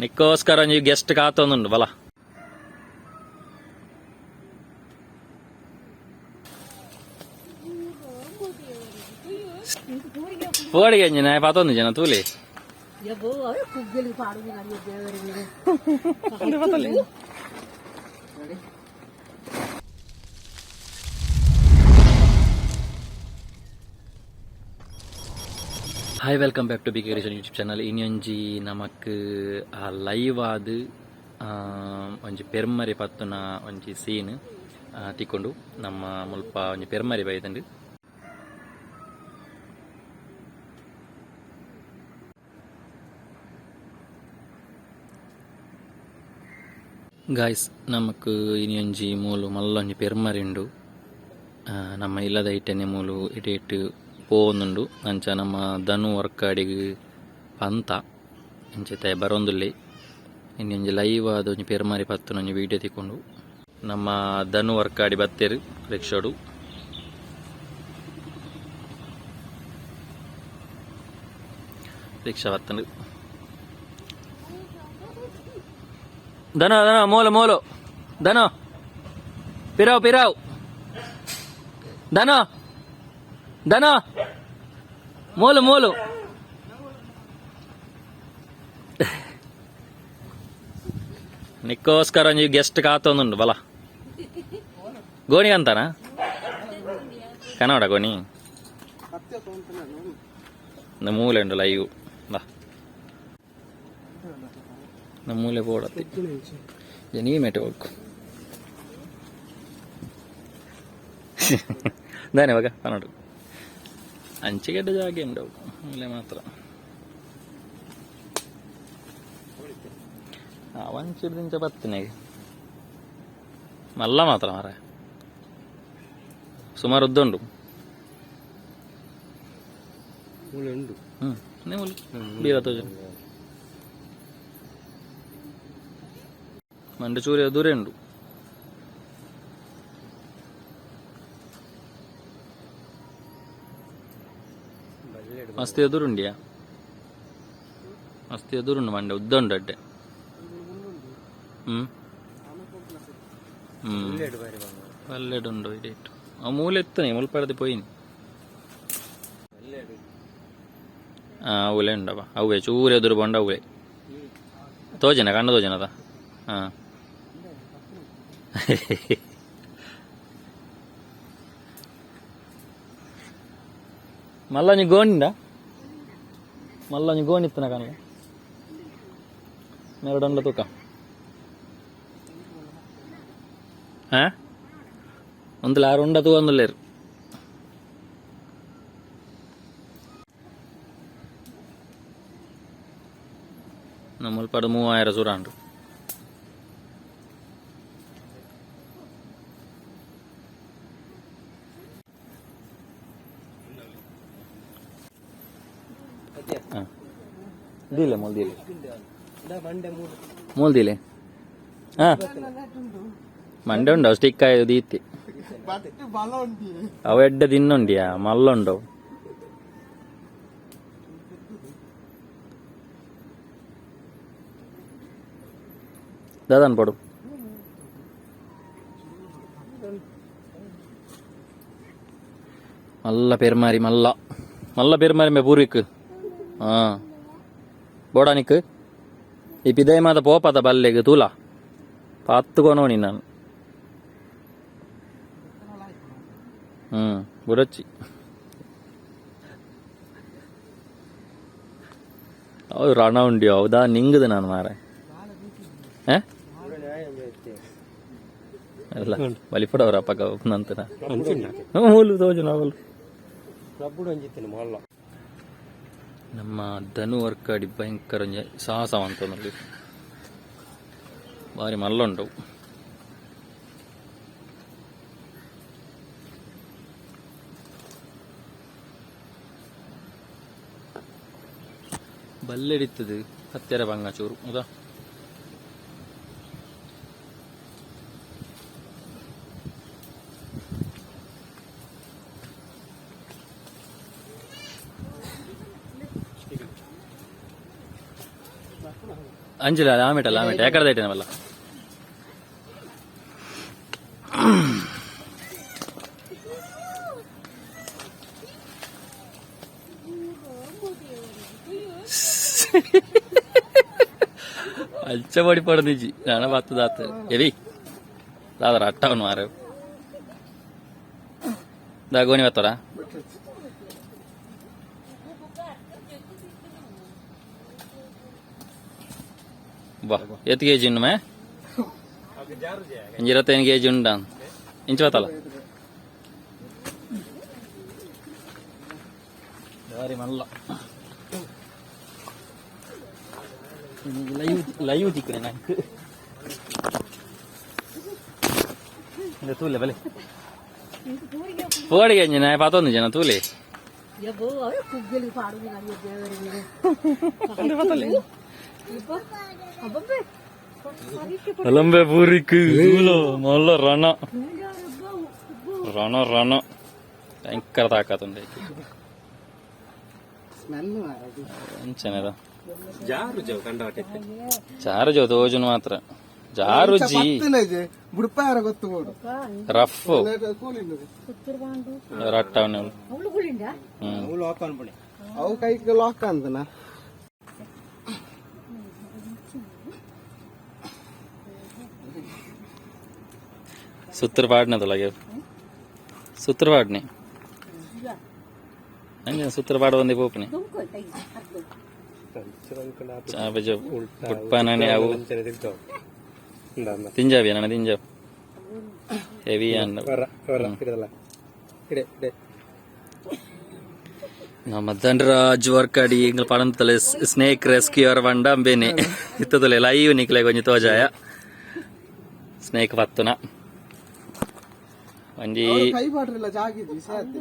ನಿಕ್ಕೋಸ್ಕರ ಒಂಜಿ ಗೆಸ್ಟ್ ಕಾತೊಂದುಂಡು ಬಲ. ಪೋಡಿಗೆ ಅಂಜಿನ ಪತೊಂದು ಜನ ತೂಲಿ. Hi, welcome back to big YouTube channel. ಇನಿಯೊಂಜಿ ನಮಕ್ ಲೈವ್ ಆದ್ ಒಂಜಿ ಪೆರ್ಮರಿ ಪತ್ತುನ ಒಂಜಿ ಸೀನ್ ತಿಕ್ಕೊಂಡು. ನಮ್ಮ ಮುಲ್ಪ ಒಂಜಿ ಪೆರ್ಮರಿ ಬೈದಂಡು. ಗಾಯ್ಸ್, ನಮಕ್ ಇನಿಯೊಂಜಿ ಮೂಲು ಮಲ್ಲೊಂಜಿ ಪೆರ್ಮರಿ ಉಂಡು. ನಮ್ಮ ಇಲ್ಲದ ಇಟ್ಟನೆ ಮೂಲು ಇಟೇಟ್ ಪೋವೊಂದುಂಡು. ಅಂಚ ನಮ್ಮ ಧನು ವರ್ಕಾಡಿಗ್ ಪಂತ ಅಂಚತೆ ಬರೊಂದುಲ್ಲೆ. ಇನಿ ಒಂಜಿ ಲೈವ್ ಆದ್ ಒಂಜಿ ಪೆರ್ಮರಿ ಪತ್ತುನ ಒಂಜಿ ವೀಡಿಯೋ ತಿಕ್ಕೊಂಡು. ನಮ್ಮ ಧನು ವರ್ಕಾಡಿ ಬತ್ತೆರ್ ರಿಕ್ಷಾಡು. ರಿಕ್ಷಾ ಬತ್ತಂಡು. ಧನು, ಧನು, ಮೂಲು ಮೂಲು ಧನು, ಪಿರಾವ್ ಪಿರಾವ್. ಧನು, ಧನು, ಮೂಲು ಮೂಲು. ನಿಕ್ಕೋಸ್ಕರ ಒಂಜಿ ಗೆಸ್ಟ್ ಕಾತೊಂದುಂಡು ಬಲ. ಗೋಣಿ ಅಂತಾನ ಕನ್ನಡ ಗೋಣಿ ಮೂಲೆ ಉಂಡು ಲೈವ್ ಬಾ. ನಮ್ಮ ಮೂಲೆ ಬೋಡತ್ತಿ ನೀ ಮೇಟೆ ಹೋಗು ದಾನೆ ಇವಾಗ ಕನ್ನಡ ಅಂಚಿಗೆಡ್ಡ ಜಾಗೆ ಉಂಡು ಮೂಲೆ ಮಾತ್ರ. ಅವಂಚಿಡ್ದಿಂಚ ಬತ್ತಿನ ಮಲ್ಲ ಮಾತ್ರ ಮಾರ, ಸುಮಾರು ಉದ್ದ ಉಂಡು. ಹ್ಮ್ ನೀವು ಬೀರ ತೋಜ ಮಂಡೆ ಚೂರಿ ದೂರ ಉಂಡು. ಮಸ್ತ್ ಎದುರುಂಡಿಯಾ, ಮಸ್ತ್ ಎದುರುಂಡು. ಮಂಡೆ ಉದ್ದ ಉಂಡು ಅಡ್ಡೆ. ಹ್ಮ್ ಹ್ಮ್ ಪಲ್ಲೆಡುಂಡು ಇಡೇಟು. ಆ ಮೂಲೆ ಎತ್ತನೆ ಮುಲ್ಪಡದೆ ಪೋಯಿನಿ. ಆ ಅವಲೇ ಉಂಡಪ್ಪ, ಅವೇ ಚೂರು ಎದುರು ಬಂಡ ಅವೇ ತೋಜನ ಕಣ್ಣು ತೋಜನದ. ಹಾಂ, ಮಲ್ಲ ಒಂಜಿ ಗೋಣಿಂಡ, ಮಲ್ಲ ಒಂಜಿ ಗೋಣಿ ಇತ್ತನ ಕಣ್ಣ ಮೆರಡೊಂಡ ತೂಕ. ಹಾ, ಒಂದು ಆರು ಉಂಡ ತೂವೊಂದುಲ್ಲೆರ್. ಮುಲ್ಪಡ್ 3000 ಸುರಾಂಡು. ದೀಲೆ ಮೂಲ್ ದೀಲೆ ಮೂಲ್ ದೀಲೆ. ಹಾ, ಮಂಡೆ ಉಂಡು ಸ್ಟಿಕ್ ಆಯ್ ದೀತಿ. ಅವು ಎಡ್ಡೆ ತಿನ್ನುಂಡಿಯಾ, ಮಲ್ಲ ಉಂಡವು. ದಾದನ್ ಪಡು. ಮಲ್ಲ ಪೆರ್ಮಾರಿ, ಮಲ್ಲ ಮಲ್ಲ ಪೆರ್ಮಾರಿ ಮೇ ಪೂರ್ವಿಕ್. ಹಾ, ಬೋಡಾನಿಕ್ ಈ ಪಿದೈ ಮಾತ ಪೋಪದ ಬಲ್ಲೆಗ್ ತೂಲ ಪತ್ತುಕೊನೋನಿ ನಾನು. ಹ್ಮ್ ಬುಡಚ್ಚಿ ಅವು ರಣ ಉಂಡಿಯೋ ಹೌದಾ ನಿಂಗದು ನಾನು ಮಾರೆ. ಅಲ್ಲ ಬಲಿಪಡವರ ಪಕ್ಕ ನಂತನ ಮೂಲು ತೋಜು ನಾವಲು. ನಮ್ಮ ಧನು ವರ್ಕಾಡಿ ಭಯಂಕರ ಒಂಜಿ ಸಾಹಸ ಮಂತೊಂದುಲ್ಲೆರ್. ಬಾರಿ ಮಲ್ಲ ಉಂಡು. ಬಲ್ಲೆಡಿತ್ತದು ಹತ್ತೆರ ಬಂಗ ಚೂರು ಹೌದಾ. ಅಂಚಿಲ್ಲ ಆಮೇಟಲ್ಲ ಆಮೇಟ ಯಾಕಡೆ ಐಟನವಲ್ಲ ಅಂಚ ಬಡಿ ಪಡೆದಿಜ್ಜಿ ನಾನು ಬತ್ತದಾತ ಎವಿ ದಾದರ ಅಟ್ಟವನು ಮಾರ ದಾ ಗೋಣಿ ಬತ್ತೋಡ. ಬಾ, ಎತ್ತು ಕೆಜಿ ಉಂಡು ಮೇ? ಒಂಜಿ 25 ಕೆಜಿ ಉಂಡ ಇಂಚ ಬತ್ತಲ್ಲ ಬಾರಿ ಮಲ್ಲ. ಲೈವ್ ಲೈವ್ ತಿಕ್ಕನೆ ನಂಗೆ ಇಂದ ತೂಲೆ ಬಲೆ ಪೋಡಿಗೆ ಅಂಜಿನ ಪತ್ತೊಂದು ಜನ ತೂಲೆ. ಯಬ್ಬೋ, ಅವೇ ಕುಗ್ಗಲಿ ಪಾಡುದು ನನಗೆ ದೇವರಿಗೆ. ಅಬ್ಬಬ್ಬೆ. ಅಲಂಬೆ ಪೂರಿಕ್ ಮಲ್ಲ ರಣ ರಣ ರಣ ಭಯಂಕರ ತಾಕತ್ತುಂಡೆ. ಸ್ಮೆಲ್ ಮಾರದು. ಅಂಚನೆದ. ಜಾರು ಜವ್ ಕಂಡವಟೆ. ಜಾರು ಜೋ ತೋಜುನು ಮಾತ್ರ ಜಾರುಜಿ. ಪತ್ತುಲಜೆ ಬುಡ್ಪಾರ ಗೊತ್ತು ಬೋಡು. ರಫ್. ಕೂಲಿಂದು. ರಟ್ಟವನ. ಅವಳು ಗುಳಿಂದ. ಹ್ಮ್. ಅವು ಕೈಗೆ ಲಾಕ್ ಅಂತನ. ಸುತ್ರ ಪಾಡ್ನದೊಳಗೆ ಸುತ್ರ ಪಾಡ್ನೆ ಅಂಜನ ಸುತ್ರ ಪಾಡ ಒಂದೇ ಪೋಪನೆ. ಚಾಬಜ ಪುಟ್ಪಾನನೆ ಅವು ತಿಂಜಾವಿ ನನ್ನ ತಿಂಜಾವ್ ಹೆವಿ ಅಂಡ. ನಮ್ಮ ಧನರಾಜ್ ವರ್ಕಾಡಿ ಎಂಗ್ಲ ಪಡಂತಲೆ ಸ್ನೇಕ್ ರೆಸ್ಕ್ಯೂರ್ ವಂಡ ಅಂಬೇನೆ ಇತ್ತದಲೆ ಲೈವ್ ನಿಕ್ಲೆ ಕೊಂಚ ತೋಜಾಯ ಸ್ನೇಕ್ ಪತ್ತುನ ಒಂಜಿ. ಕೈ ಬಾಡ್ರಿಲ್ಲ ಜಾಗಿದ್ವಿ ಸಾಧ್ಯ.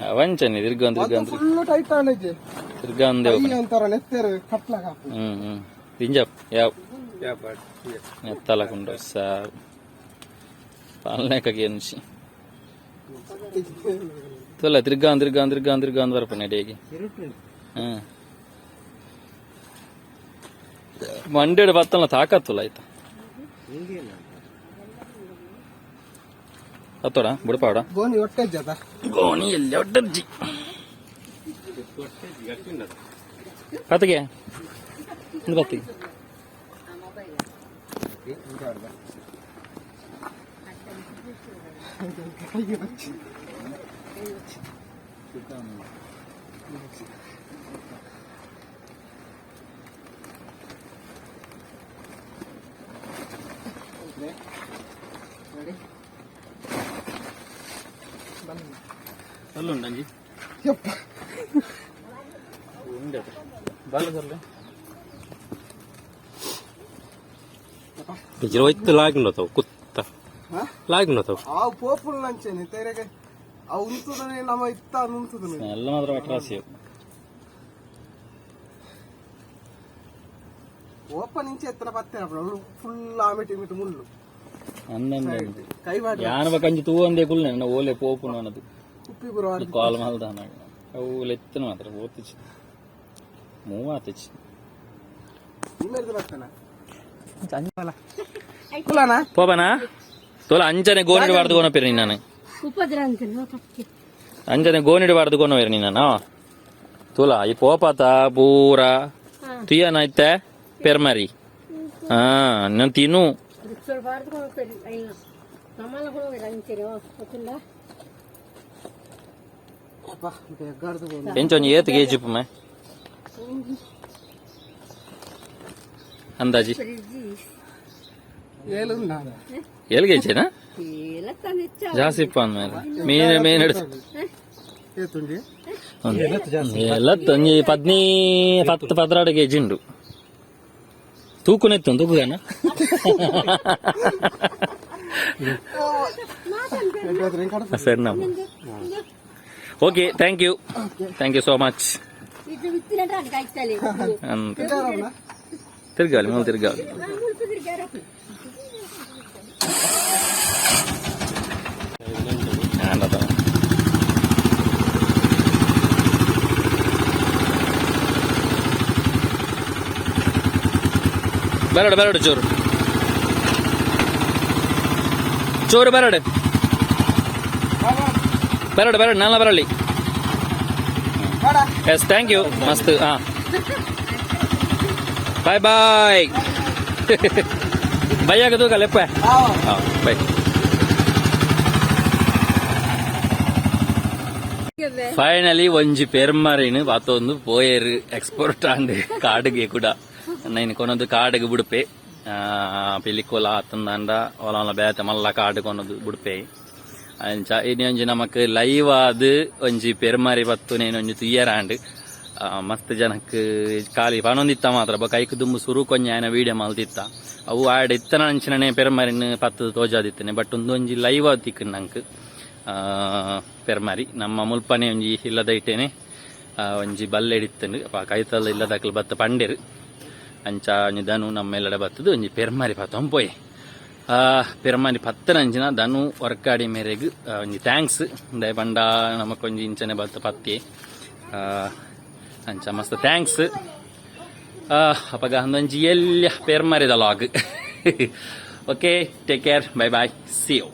ಅವಂಚನೆ ತಿರ್ಗೊಂದು ತಿರ್ಗೊಂದು. ಫುಲ್ ಟೈಟ್ ಆನಜೆ. ತಿರ್ಗಂದೆ. ಕೈ ಅಂತಾರ ನೆತ್ತೆರ್ ಕಟ್ಲಕ. ಹ್ಮ್ ಹ್ಮ್ ತಿಂಜಾವ್ ಯಾವ ಎತ್ತಲకుంಡು ಸಾರ್ ಪಾಲನೆಕಗೆ ಅನ್ಸಿ ತುಲ್ಲ ತಿರ್ಗಾನ್ ತಿರ್ಗಾನ್ ತಿರ್ಗಾನ್ ತಿರ್ಗಾನ್ ಬರ್ಪನೆ ಅಡಿಯಾಗಿ. ಹ್ಮ್ ಮಂಡ್ಯಡ್ ಬತ್ತಲ್ಲ ತಾಕತ್ತಲ್ಲ ಆಯ್ತಾ ಹತ್ತೋಡ ಬುಡಪಾಡ. ಗೋಣಿ ಹೊಟ್ಟೆ ಜದ. ಗೋಣಿ ಎಲ್ಲಿ ಒಡ್ಡಜ್ಜಿ ಪತ್ತಿಗೆ ಒಂದು ಪತ್ತಿಗೆ. ಕೈಗೆ ಬಚ್ಚಿ. ಅಲ್ಲುಂಡಂಜಿ. ಯಪ್ಪ. ಉಂಡೆ ಬಾಲ ಸರ್ಲೆ. ಇತ್ತು ಲಾಗಿನತಾವ್ ಕುತ್ತ. ಹಾ? ಲಾಗಿನತಾವ್. ಆ ಪೋಪುಲ್ ನಂಚೇನೆ ತೆರೆಗೆ ಆ ಉಂತುದನೆ ನಮ್ಮ ಇತ್ತ ಉಂತುದನೆ. ಎಲ್ಲ ಮಾತ್ರ ಒಟ್ರಾಸಿ. ಓಪನ್ ಇಂಚೆ ಎತ್ತನ ಪತ್ತೆ ಫುಲ್ ಆಮೆಟಿ ಮಿಟ್ಟು ಮುಳ್ಳು. ಅಂದಂದೆ. ಕೈ ಬಾಡ್ರಿ. ಯಾನ ಬಕಂಜಿ ತೂ ಅಂದೇ ಕುಲ್ನೆ ನನ್ನ ಓಲೆ ಪೋಪುನು ಅನ್ನದು. ಉಪ್ಪಿ ಬರುವ. ಕಾಲ್ ಮಲ್ದಾನ ಅವು ಲೆತ್ತನ ಮಾತ್ರ ಓತಿಚಿ ಮೂವಾತಿಚಿ. ನಿಮ್ಮೆರ್ದು ಬರ್ತಾನ ಕುಲಾನ. ಪೋಪನಾ ತೋಲ ಅಂಚನೆ ಗೋನಿಡ್ ಬಾರ್ದು ಕೋನ ಪೇರು ನಾನು. ಉಪದ್ರ ಅಂತಾನೆ. ಅಂಚನೆ ಗೋನಿಡ್ ಬಾರ್ದು ಕೋನ ಪೇರು ನೀನು ತೋಲ ಈ ಪೋಪಾತ ಪೂರ ತುಯ್ಯನ ಐತೆ ಪೆರ್ಮರಿ ಹಾ ನಾನು ತಿನ್ನು. ಬಾರ್ದು ನಮ್ಮಲ್ಲ ಕೂಡ ಅಂತೀರಿ ಗೊತ್ತಿಲ್ಲ. ಅಪ್ಪ ಬೆಗ್ಗಾರ್ದು. ಎಂಚ ಒಂಜಿ ಏತ್ ಕೆಜಿ ಉಪ್ಪು ಮೇ ಅಂದಾಜಿ? ಏಳು. ಏಳು ಕೆಜಿನಾ? ಏಲ ತಂದಿಚ್ಚ. ಜಾಸ್ತಿ ಇಪ್ಪ ಅಂದ್ಮೇಲೆ ಮೀನು ಮೀನು ಹಿಡಿದು ಏತುಂಡಿ. ಎಲ್ಲ ಒಂಜಿ ಪದ್ನಿ 10 12 ಕೆಜಿ ಉಂಡು ತೂಕುನೆತ್ತು ತೂಕುಗಾನ. ಸರಿ ನಮ್ಮ okay, thank you, thank you so much. ಇದು ವಿತ್ತಿನ ಕಾಯ್ತಲೆ. ಅಂತ ತಿರ್ಗಾಲಿ ಮೂಲ ತಿರ್ಗಾಲಿ. ಮುಲ್ಪ ತಿರ್ಗಾರಪ್ಪ. ಆಂಡದ. ಬರಡು ಬರಡು, ಚೂರು ಚೂರು ಬರಡು ಬರಡು ಬರಡು, ನಾನ ಬರಲಿ. ಎಸ್, thank you ಮಸ್ತ್. ಹಾಂ, ಬಾಯ್ ಬಾಯ್. ಬೈಯಾಗ ತೂಕಲೆಪ್ಪ. ಹಾಂ, ಬೈ. ಫೈನಲಿ ಒಂಜಿ ಪೆರ್ಮರಿನ್ ಬಾತೊಂದು ಪೋಯೆರ್. ಎಕ್ಸ್ಪೋರ್ಟ್ ಆಂಡ್ ಕಾಡುಗೆ ಕೂಡ. ನೈನ್ ಕೊನೊದು ಕಾಡುಗೆ ಬುಡುಪೆ. ಪಿಲಿಕುಲ ಆತಂದಾಂಡ ಓಲಾಲ ಬೇತೆ ಮಲ್ಲ ಕಾಡು ಕೊನೊದು ಬುಡುಪೆ. ಅಂಚ ಇನಿ ಒಂಜಿ ನಮಕ್ ಲೈವ್ ಆದ್ ಒಂಜಿ ಪೆರ್ಮರಿ ಬತ್ತುನೇನು ಒಂಜಿ ತುಯ್ಯರಾಂಡ್. ಮಸ್ತ್ ಜನಕ್ ಖಾಲಿ ಪನೊಂದಿತ್ತ ಮಾತ್ರ. ಬೊಕ ಐಕ್ ದುಂಬು ಸುರುಕೊಂಜಿ ಆಯನ ವೀಡಿಯೋ ಮಲ್ತಿತ್ತ. ಅವು ಆಡ್ ಇತ್ತನ ಅಂಚಿನನೆ ಪೆರ್ಮರಿನ್ ಪತ್ತ್ ತೋಜಾದಿತ್ತನೆ. ಬಟ್ ಉಂದೊಂಜಿ ಲೈವ್ ಆದ್ ತಿಕ್ಕುಂಡು ನಂಕ್ ಪೆರ್ಮರಿ. ನಮ್ಮ ಮುಲ್ಪನೆ ಒಂಜಿ ಇಲ್ಲದ ಇಟ್ಟೇನೆ ಒಂಜಿ ಬಲ್ಲೆಡಿತ್ತಂಡು. ಅಪ ಕೈತಲ್ ಇಲ್ಲದಕ್ಲು ಬತ್ತ ಪಂಡೆರ್. ಅಂಚ ಒಂಜಿ ದನು ನಮ್ಮ ಬತ್ತದು ಒಂಜಿ ಪೆರ್ಮರಿ ಪತ್ತೊಂಪೋಯೆ. ಪೆರ್ಮರಿ ಪತ್ತನಂಚಿನ ದನು ವರ್ಕಾಡಿ ಮೇರೆಗ್ ಒಂಜಿ thanks. ದಾಯೆ ಪಂಡ ನಮಕೊಂಜಿ ಇಂಚನೆ ಬತ್ತ ಪತ್ತಿ. ಅಂಚ ಮಸ್ತ್ thanks. ಅಪಗ ಅಂದೊಂಜಿ ಎಲ್ಯ ಪೆರ್ಮರಿದ vlog. Okay, take care, bye bye, see you.